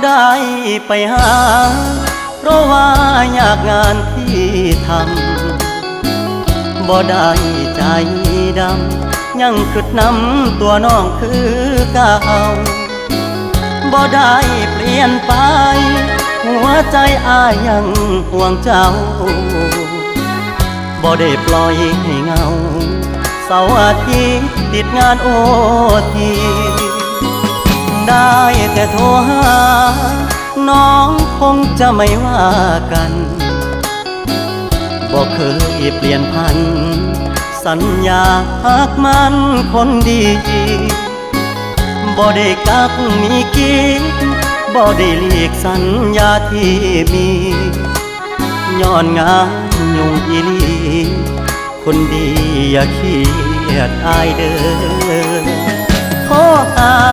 ໄດ້ໄປຫາ ເພາະວ່າຍາກງານທີ່ທຳ ບໍ່ໄດ້ໃຈດຳ ຍັງຄິດນຳຕົວນ້ອງຄືເກົ່າ ບໍ່ໄດ້ປ່ຽນໄປ ຫົວໃຈອ້າຍຍັງຫ່ວງເຈົ້າ ບໍ່ໄດ້ປ່ອຍໃຫ້ເຫງົາ ເສົາອາທິດຕິດງານໂອທີ ໄດ້ແຕ່ໂທຫາ ນ້ອງຄົງຈະໄມ່ວ່າກັນ ບໍ່ເຄີຍປ່ຽນຜັນ ສັນຍາຮັກໝັ້ນຄົນດີ ບໍ່ໄດ້ກັກມີກີດ ບໍ່ໄດ້ຫຼີກສັນຍາທີ່ມີ ຍ້ອນງານຫຍຸ້ງອີ່ຫຼີ ຄົນດີຢ່າຄຽດອ້າຍເດີ ຂໍໃຫ້